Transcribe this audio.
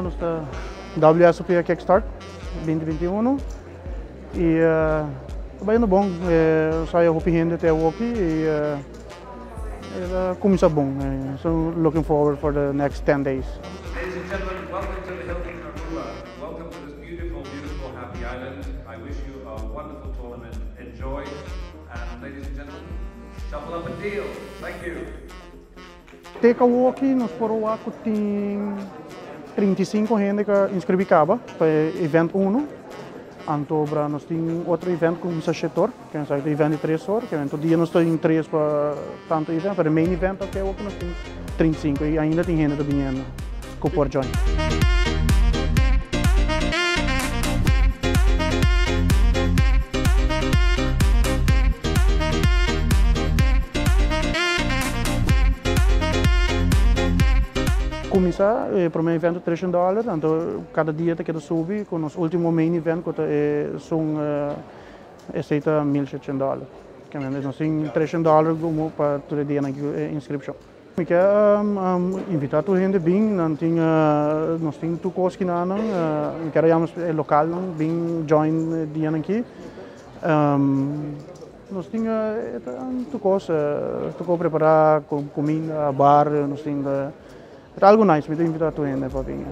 Aruba, nos ta WSOP a kickstart 2021 y ta bayendo bon. Nos haya hopi hende te awoki y e ta cuminsa bon. So looking forward for the next 10 days. Ladies and gentlemen, welcome to the Hilton Aruba. Welcome to this beautiful, beautiful happy island. I wish you a wonderful tournament. Enjoy. And ladies and gentlemen, shuffle up and deal. Thank you. Te ku awoki nos por wak ku tin 35 hende ku a inskribí kaba pa e event uno. Anto bra nos tin otro event ku kuminsá shete or, ku ta event di tres or. Tur dia nos ta tin tres pa tantu event, pero e main event aki awoki nos tin 35 i ainda tin hende ta biniendo ku por join. Kuminsá e promé evento treshen dòler, anto kada dia ta keda subi ku nos último main event ku ta esun esei ta mil shetshen dòler. Nos tin treshen dòler komo pa tur e dianan ku e inskripshon. Mi ke invitá tur hende bin, nan tin nos tin tur kos kinanan, mi ker a yama e lokalnan bin join e dianan aki. Nos tin tur kos, tur kos prepará, kuminda, bar, nos tin ta algu nice, mi ta invitá tur hende pa bin.